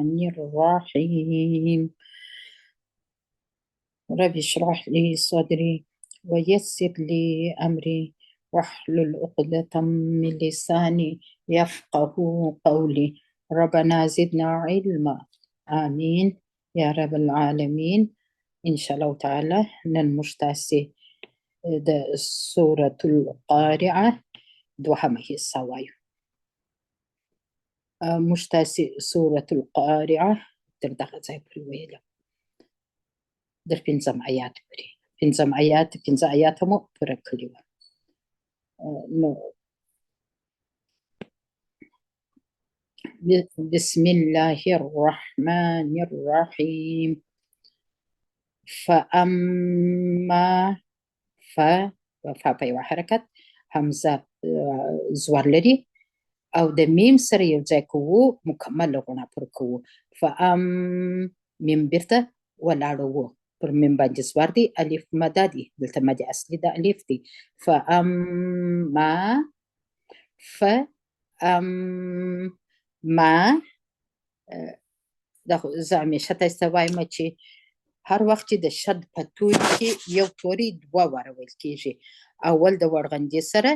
الرحمن الرحيم. رب اشرح لي صدري ويسر لي أمري واحلل عقدة من لساني يفقه قولي. ربنا زدنا علما، آمين يا رب العالمين. إن شاء الله تعالی نن موږ تاسې د سورة القارعة دوهمه حصه وایو. موږ تاسې سورة القارعة تر دغه ځای پورې ویله، در پنځم آیات پورې. پنځم آیات، پنځه آیاته مو پوره کړي وه. نو بسم الله الرحمن الرحیم. فأما ف، فا په یوه حرکت، همزه زور لري او د میم سره یو ځای کوو، مکمل غوڼه پر کوو. فأم، میم بیرته ولاړوو، پر میم باندې زور دی، الف مده دی، دلته مد اصلي د الف دی. فأما، فأم ما، دا خو زه همیشه تاسو ته وایم چې هر وخت چې د شد په توري کې یو توری دوه واره ویل کېږي، اول د وړغندې سره،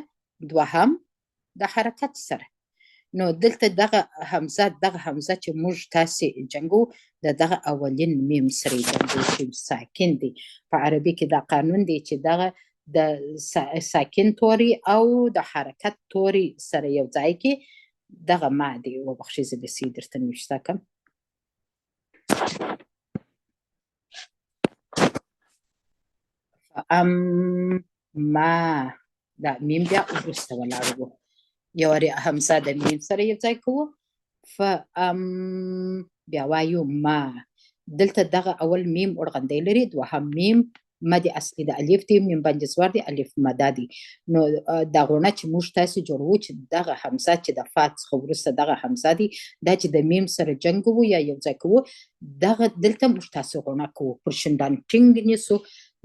دوهم د حرکت سره. نو دلته دغه همزه، دغه همزه چې موږ تاسې جنګو، د دغه اولین میم سره جنګو چې ساکن دی. په عربي کې دا قانون دی چې دغه د ساکن توري او د حرکت توري سره یو ځای کې دغه ما دی. وبخښئ، زه به سي درته نوشته کړم. فأم ما، دا میم بیا وروسته ولاړ وو، یو وارې همزه د میم سره یو ځای کوو. فأم بیا وایو ما. دلته دغه اول میم اورغندی لري، دوهم میم مد اصلي د الف دی، میم باندې زور دی، الف مده دی. نو دا غونه چې موږ تاسې جوړوو چې دغه همزه چې د فا څخه وروسته دغه همزه دی، دا چې د میم سره جنګوو یا یو ځای کوو، دغه دلته موږ تاسې غونه کوو، پر شونډان ټینګ نیسو.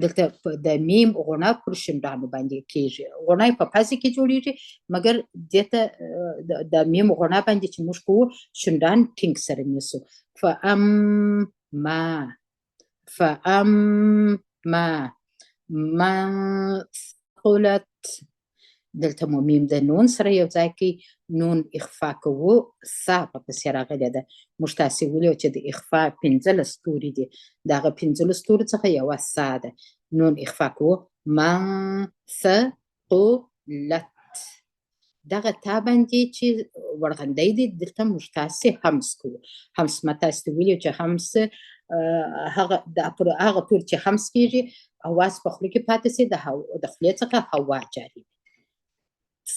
دلته د میم غونه پر شونډانو باندې کېږي، غونه یې په پزې کې جوړېږي، مګر دې ته د میم غونه باندې چې موږ کوو شونډان ټینګ سره نیسو. فأم ما، فأم ما، ما ثقلت. دلته مو میم د نون سره یو ځای کې نون اخفا کوو، ثا په پسې راغلې ده. موږ تاسې ولیو چې د اخفا 15 توري دي، د هغه 15 تورو څخه یوه ثا ده. نون اخفا کوو، ما ثقلت. دغه تا باندې چې ورغندی دی، دلته موږ تاسې همس کوو. همس ما تاسې ته ویلي چې همس، هغه د پر هغه تور چې همس کېږي، اواز په خوله کې پاتې سي، د خولې څخه هوا جاري.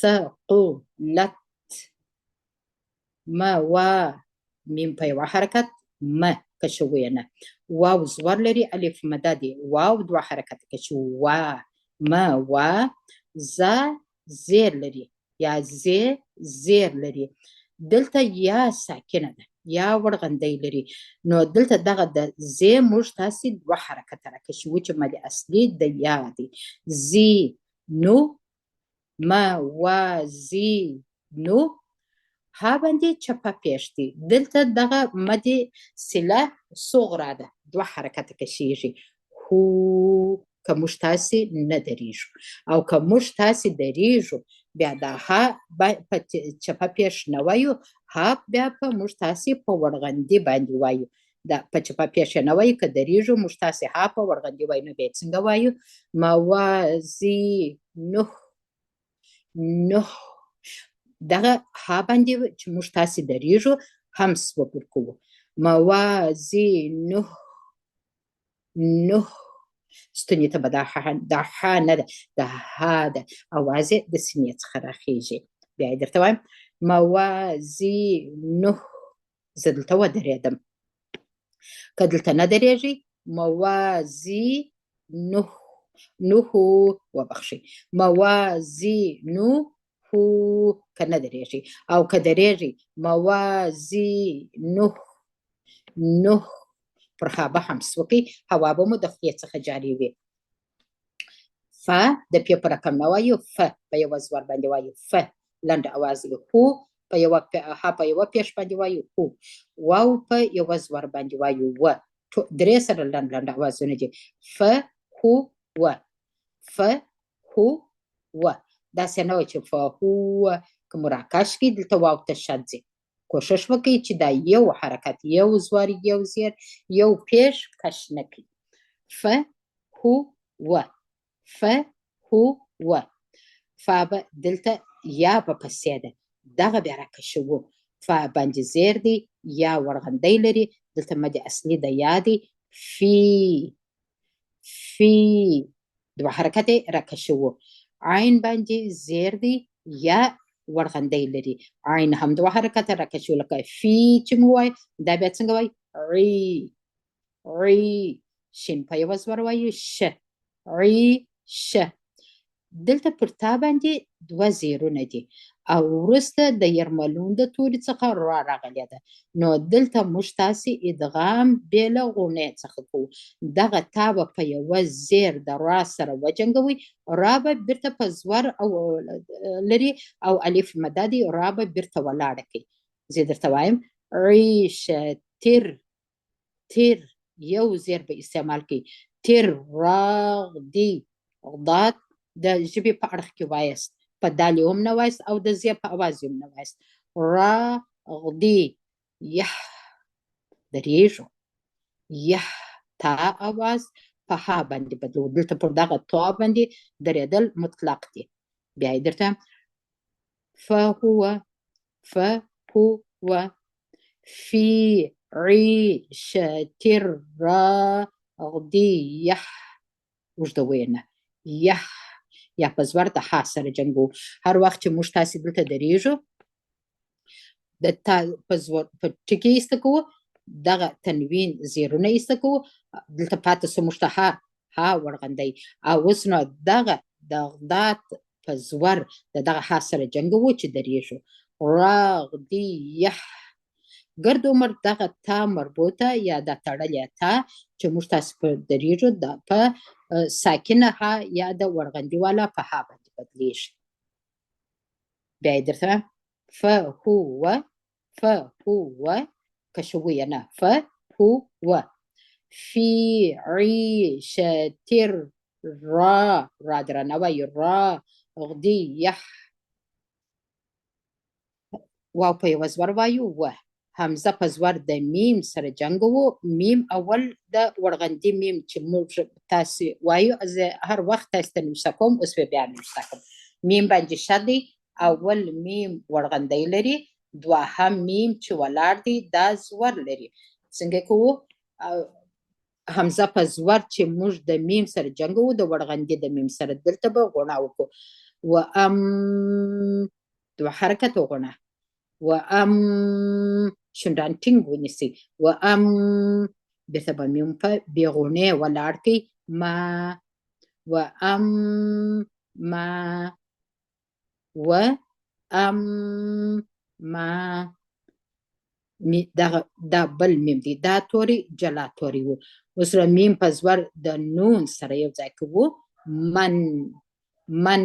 ثقلت. ما وا، میم په یوه حرکت، م کشوو یې نه، واو زور لري، الف مده دی، واو دوه حرکت کشوو، وا، ما وا، ز زیر لري یا زی زیر لري. دلته یا ساکنه ده، یا ورغندی لري. نو دلته دغه د زی موږ تاسې دوه حرکته راکشوو چې مد اصلي د یا دی. زی نو، ما وا زی نو، ها باندې چپه پېښ دی. دلته دغه مد صله صغرا ده، دوه حرکته کشیږي. هو، که موږ تاسې نه درېږو، او که موږ تاسې درېږو بیا دا ها په چپه پېښ نه وایو، ها بیا په موږ تاسې په وړغندي باندې وایو. دا په چپه پېښ نه وایو، که درېږو موږ تاسې ها په وړغندي وایو. نو بیا څنګه وایو؟ موازینه، نه. دغه ها باندې چې موږ تاسې درېږو همس به پر کوو. موازینه، نه. ستوني ته به دا ها، دا ها نه ده، دا ها ده، اواز یې د سینې څخه راخېږي. بیا یې درته وایم، موازینه. زه دلته ودرېدم، که دلته نه درېږئ، موازینه، نه وبخښئ، موازینه که نه درېږئ، او که درېږئ موازینه، نه، پر ها به همس وکئ، هوا به مو د خولې څخه جاري وي. ف د پې په رقم نه وایو، ف په یوه زور باندې وایو، ف لنډ اواز دی. هو په یوه ها په یوه پیش باندې وایو هو، واو په یوه زور باندې وایو و. درې سره لنډ لنډ اوازونه دي، ف هو و، ف هو و. داسې نه وایي چې ف هو، که مو راکش کړي دلته واو ته شد ځي. کوشش وکړئ چې دا یو حرکت، یو زور، یو زیر، یو پیش کش نه کړي. ف هو و، ف هو و. فا به دلته یا به پسې ده، دغه بیا راکشوو. فا باندې زیر دی، یا ورغندی لري، دلته مد اصلي د یا دی. فی فی دوه حرکت یې راکشوو. عین باندې زیر دی، یا ورغندی لري، عین هم دوه حرکت راکشوو. لکه فی چې مو وایي دا بیا څنګه وایي؟ عی عی. شین په یوه زور وایو ش، عی ش. دلته پر تا باندې دوه زیرونه دي او وروسته د یرملون د توري څخه را راغلې ده، نو دلته موږ تاسې ادغام بې له غونې څخه کوو. دغه تا به په یوه زیر د را سره وجنګوئ، را به بیرته په زور او لري او الف مده دی، را به بیرته ولاړه کوي. زه درته وایم عیشه تیر تیر، یو زیر به استعمال کوي. تیر راغ دی، ضاد د ژبې په اړخ کې وایاست، په دال یې هم نه وایاست او د زی په اواز یې هم نه وایاست. را غدي یح، درېږو. یح تا اواز په ها باندې بدلو، دلته پر دغه تا باندې درېدل مطلق دي. بیا یې درته فهو فهو فی عیشة راضیة. اوږده وینا یح یا په زور د ها سره جنګو. هر وخت چې موږ تاسې دلته درېږو د تا په زور په ټکي ایسته کوو، دغه تنوین زیرونه ایسته کوو، دلته پاتې سو موږ ته ها ها ورغندی. او اوس نو دغه د غدات په زور د دغه ها سره جنګوو چې درېږو. راغدیه. ګرد عمر دغه تا مربوطه یا دا تړلې تا چې موږ تاسې په درېږو دا په ساکنه ها یا د ورغندي والا په ها باندې بدلېږي. بیا یې درته فهو فهو کشوو یې نه، فهو فی عیشة را را درنه وایي را غدیه. واو په یوه زور وایو و، همزه په زور د میم سره جنګوو. میم اول د ورغندي میم چې موږ تاسې وایو، زه هر وخت تاسې ته نوشته کوم، اوس به بیا نوشته کوم. میم باندې ښه دی، اول میم ورغندی لري، دوهم میم چې ولاړ دی دا زور لري. څنګه کوو؟ همزه په زور چې موږ د میم سره جنګوو، د ورغندي د میم سره، دلته به غوڼه وکړو. و ام دوه حرکت وغوڼه، و ام شونډان ټینګ ونیسئ، و ام بیرته به میم په بې غوڼې ولاړ کړئ، ما و ام ما و ام ما. دغه دا بل میم دی، دا توری جلا توری وو. اوس میم په زور د نون سره یو ځای کوو، من من.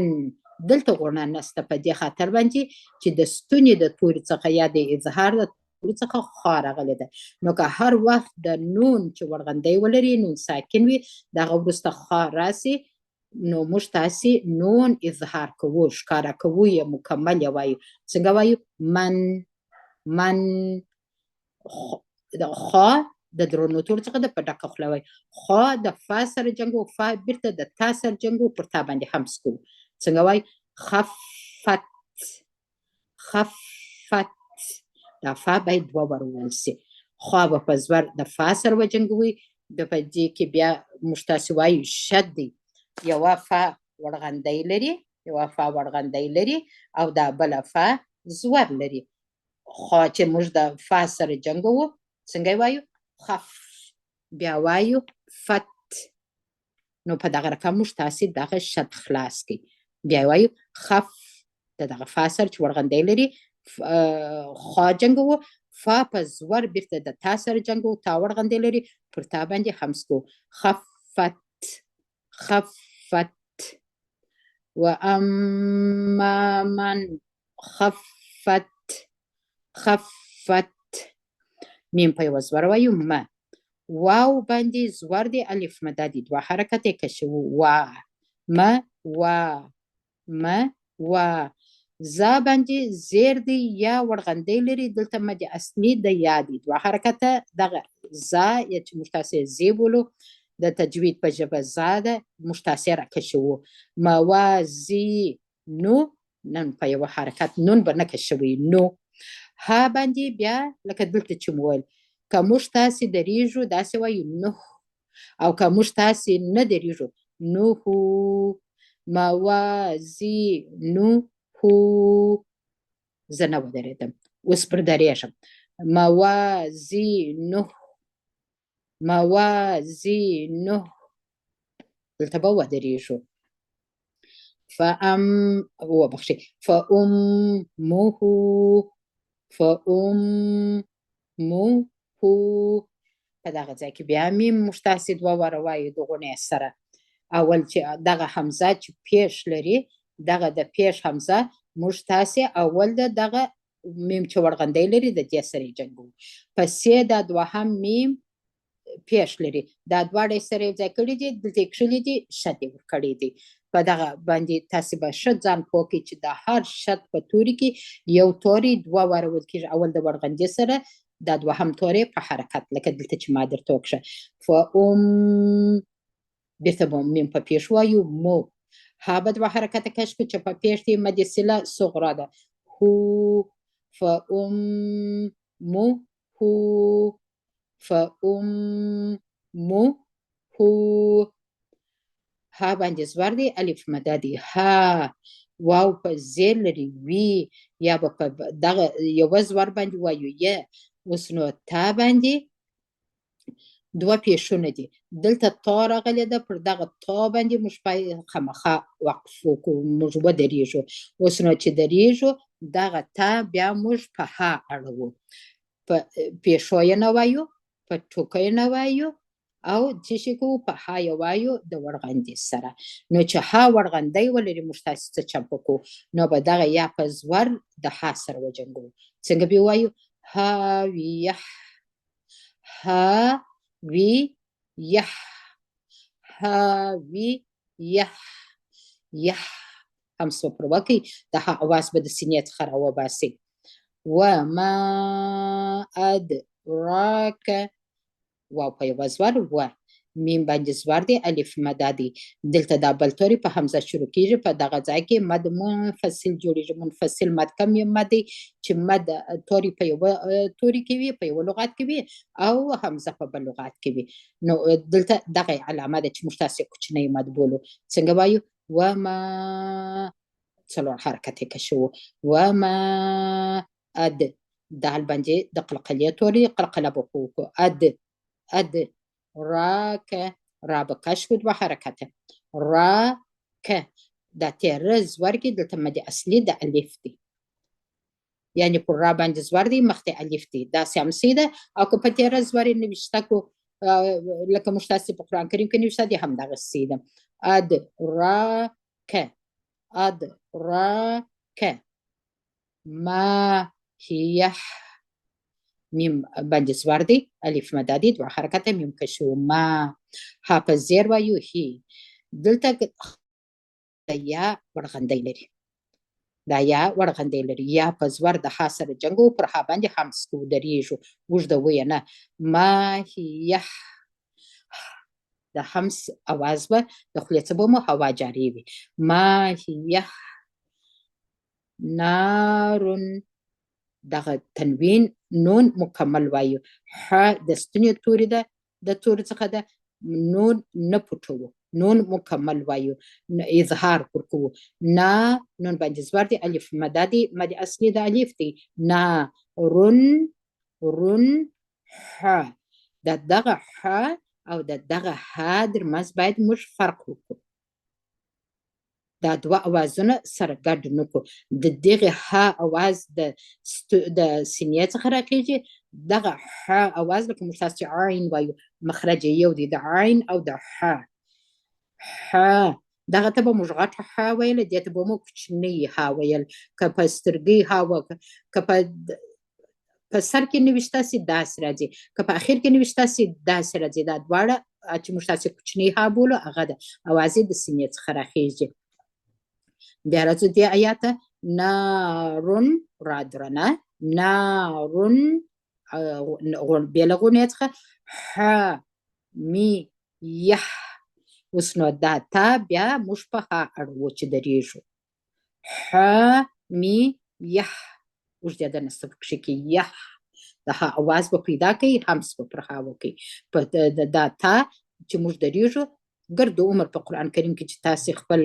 دلته غوڼه نسته په دې خاطر باندې چې د ستوني د توري څخه یا د اظهار د توري څخه خوا راغلې ده. نو که هر وخت د نون چې ورغندی ولري، نون ساکن وي، دغه وروسته خوا راسي، نو موږ تاسې نون اظهار کوو، ښکاره کوو یې، مکمل یې وایو. څنګه وایو؟ من من. خوا د درنو تورو څخه د په ډکه خوله وایو. خوا د فا سره جنګو، فا بیرته د تا سره جنګو، پر تا باندې همس کوو. څنګه وایي؟ خفت خفت. دا فا باید دوه واره وویل سي. خوا به په زور د فا سره وجنګوي، بیا په دې کې بیا موږ تاسې وایو شد دی. یوه فا ورغندی لري، یوه فا ورغندی لري او دا بله فا زور لري. خوا چې موږ د فا سره جنګوو څنګه یې وایو؟ خف، بیا وایو فت. نو په دغه رقم موږ تاسې دغه شد خلاص کړئ. بیا وایو خف، د دغه فا سره چې ورغندی لري خوا جنګوو، فا په زور بیرته د تا سره جنګوو، تا ورغندی لري، پر تا باندې همس کوو. خفت خفت. و اما من خفت خفت، میم په یوه زور وایو م. واو باندې زور دی، الف مده دی، دوه حرکت یې کشوو، وا م وا م وا. زا باندې زیر دی، یا وړغندی لري، دلته مد اصلي د یا دی، دوه حرکته. دغه زا یا چې موږ تاسې زی بولو د تجوید په ژبه زا ده، موږ تاسې راکشوو موازي نو، نن په یوه حرکت نون به نه کشوي نو. ها باندې بیا لکه دلته چې مو ویل، که موږ تاسې درېږو داسې وایو نوح، او که موږ تاسې نه درېږو نوحو، موازي نوحو. زه نه ودرېدم، اوس پر درېږم. موازي نوح، موازي نوح، دلته به ودرېږو. فأم وبخشي فأمه، فأمه. په دغه ځای کې بیا میم موږ تاسې دوه واره وایو د غونې سره. اول چې دغه همزه چې پیش لري، دغه د پیش همزه موږ تاسې اول د دغه میم چې ورغندی لري د دې سره یې جنګوو، پسې دا دوهم میم پیش لري، دا دواړه یې سره یو ځای کړي دي، دلته یې کښلي دي، شد یې ورکړی دی. په دغه باندې تاسې به ښه ځان پوه کړئ چې د هر شد په توري کې یو توری دوه واره ویل کېږي، اول د ورغندي سره، دا دوهم توری په حرکت، لکه دلته چې ما درته وکښه فأم، بیرته به میم په پیش وایو مو. ها به دوه حرکته کش کړو چې په پیش دی، مد صله صغرا ده، هو فأم مو هو، فأم مو هو. ها باندې زور دی، الف مده دی، ها واو په زیر لري وي، یا به په دغه یوه زور باندې وایو ی. اوس نو تا باندې دوه پیښونه دي، دلته تا راغلې ده، پر دغه تا باندې موږ باید خامخا وقف وکړو، موږ ودرېږو. اوس نو چې درېږو دغه تا بیا موږ په ها اړوو، په پیښو یې نه وایو، په ټوکو یې نه وایو، او څه شي کوو، په ها یې وایو د وړغندي سره. نو چې ها وړغندی ولري موږ تاسې څه چم وکړو، نو به دغه یا په زور د ها سره وجنګوو. څنګه به وایو؟ ها وی یح، ها وی یح، ها وی یح، یح هم څه پر وکړئ، د ها اواز به د سینې څخه راوباسئ. وما ادراک، واو په یوه زور و، میم باندې زور دی، الف مده دی، دلته دا بل توری په همزه شروع کیږي، په دغه ځای کې مد منفصل جوړیږي. منفصل مد کم یو مد دی چې مد توری په یوه توري کې وي، په یوه لغت کې وي، او همزه په بل لغت کې وي. نو دلته دغه علامه ده چې موږ تاسې کوچنی مد بولو. څنګه وایو؟ وما، څلور حرکت یې کشوو، وما اد، دال باندې د قلقلې توري قلقله به وکړو، اد اد را ک، را به کش کړو دوه حرکته، را ک، دا تېره زور کې دلته مد اصلي د الف دی، یعنې پر را باندې زور دی، مخته الف دی، داسې هم صحیح ده. او که په تېره زور یې نوشته کړو لکه موږ تاسې په قرآن کریم کې نوشته دی، هم دغسې صحیح ده. اد را ک، اد را ک، ما هي، میم باندې زور دی، الف مده دی، دوه حرکته میم کشو، ما، ها په زیر وایو هی. دلته یا وړغندی لري، دا یا وړغندی لري، یا په زور د ها سره جنګو، پر ها باندې همس کوو، درېږو، اوږده ویه نه، ما هي، د همس اواز به د خولې څخه به مو هوا جاري وي. ما هي نارون، دغه تنوین نون مکمل وایو، ح د ستوني توري ده، د توري څخه ده، نون نه پټوو، نون مکمل وایو، اظهار پر کوو. نا، نون باندې زور دی، الف مده دی، مد اصلي د الف دی، نا رون، رون ح، د دغه ح او د دغه ه ترمنځ باید موږ فرق وکړو، دا دوه اوازونه سره ګډ نه کړو. د دغه ه اواز د سینې څخه راخیږي، دغه ح اواز لکه موږ تاسو چې عین وایو، مخرج یې یو دی، د عین او د ح. ح دغه ته به موږ غټه ح ویل، دې ته به مو کوچنۍ ح ویل، که په سترګۍ ح وه، که په په سر کې نوشته سي داسې راځي، که په اخر کې نوشته سي داسې راځي. دا دواړه چې موږ تاسې کوچنی ها بولو هغه ده، اواز یې د سینې څخه راخیږي. بیا راځو دې آیات ته، نارون را درنه، نارون بې له غونې څخه ح می یح. اوس نو دا تا بیا موږ په ها اړوو چې درېږو، ح می یح، اوږدېدنه نسته پکښې کې، یح د ها اواز به پیدا کوي، همس به پر ها وکړي. په دا تا چې موږ درېږو ګرد عمر په قرآن کریم کې چې تاسې خپل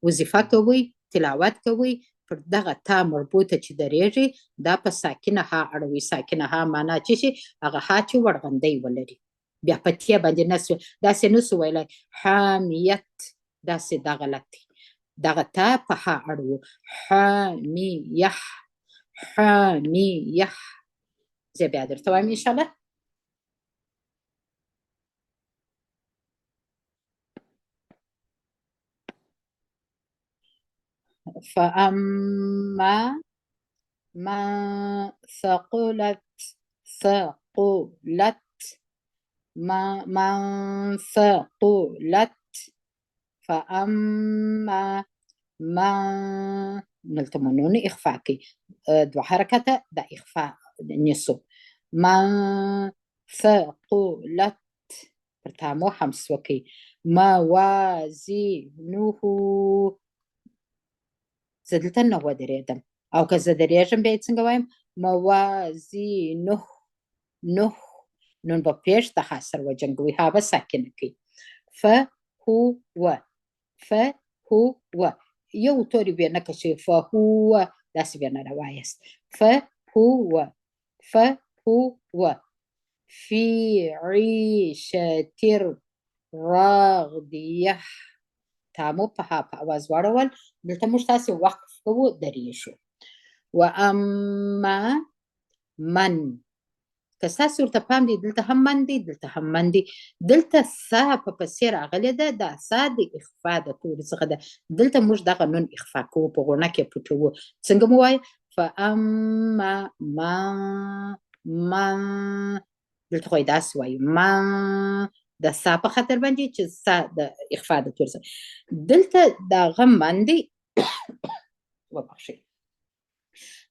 وظیفه کوئ، تلاوت کوئ، پر دغه تا مربوطه چې درېږي دا په ساکنه ها اړوي. ساکنه ها معنا چې شي هغه ها چې وړغندی ولري، بیا په تیه باندې نه سو داسې نه سو ویلی حامیت، داسې دا غلط دی. دغه تا په ها اړوو، حامیح، حامیح. زه بیا درته وایم انشاءالله. فأما ما ثقلت، ثقلت، ما من ثقلت، فأما ما دلته مو نون اخفاء کوي، دوه حرکته د اخفاء نیسو. ما ثقلت پر تا مو همس وکړئ. موازینه، زه دلته نه ودرېدم، او که زه درېږم بیا یې څنګه وایم؟ موازینه، نه، نون به پېښ د ها سره وجنګوي، ها به ساکنه کوي. فهو، فهو، یو توري بیا نه کشوي، فهو داسې بیا نه راوایاست. فهو، فهو في عيشة راضية، تا مو په ها په اواز واړول. دلته موږ تاسې وقف کوو، درېږو. واما من، که ستاسې ورته پام دی دلته هم من دی، دلته هم من دی. دلته ثا په پسې راغلې ده، دا ثا د اخفا د توري څخه ده. دلته موږ دغه نون اخفا کوو، په غوڼه کې پټوو. څنګه مو وایي؟ فاما ما، ما، دلته خو یې داسې وایو، ما د ثا په خاطر باندې چې ثا د اخفا د توري څخه. دلته دغه من دی، وبخښئ،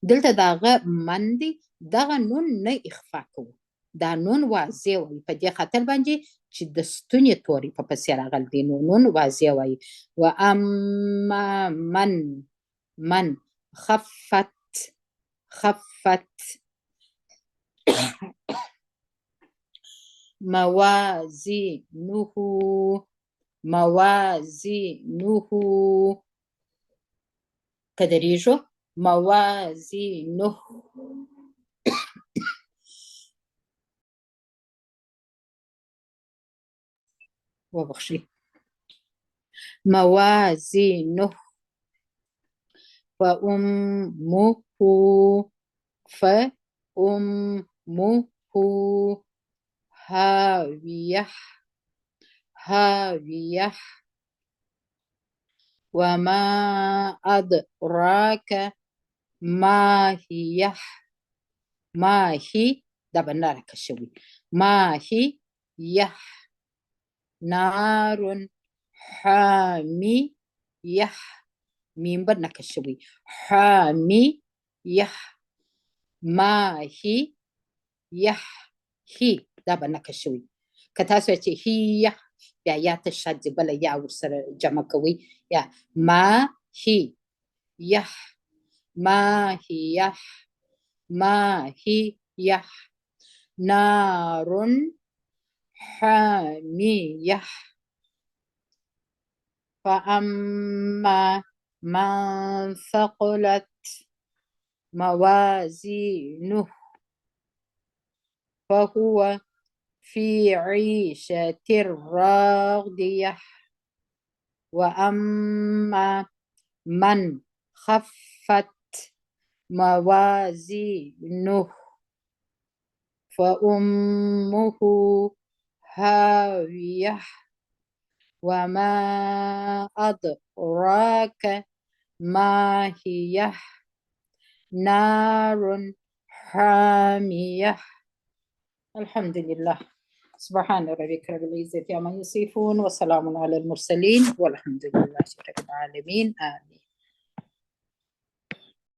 دلته دغه من دی، دغه نون نه اخفا کوو، دا نون واضح وایي، په دې خاطر باندې چې د ستوني توري په پسې راغلی دی، نو نون واضح وایي. و اما من، من خفت، خفت موازینه، موازینه، که درېږو موازینه، وبخښئ، موازینه فأمه، فأمه هاوية، هاوية. وما أدراك ما هي، ما هي، دا به نه راکشوي، ما هي یه، نار حامية، میم به نه کشوي، حامية، ما هي یه، هي دا به نه کشوي. که تاسو چې هي بیا یا ته شد ځي، بله یا ورسره جمع کوئ، یا ما هي یه، ما هي یه، ما هي یه، نار حامية. فأما من ثقلت موازينه فهو في عيشة راضية. وأما من خفت موازينه فأمه هاوية. وما أدراك ما هي، نار حامیه. الحمد لله. سبحان ربك رب العزة عما يصفون وسلام على المرسلين والحمد لله رب العالمين. آمين.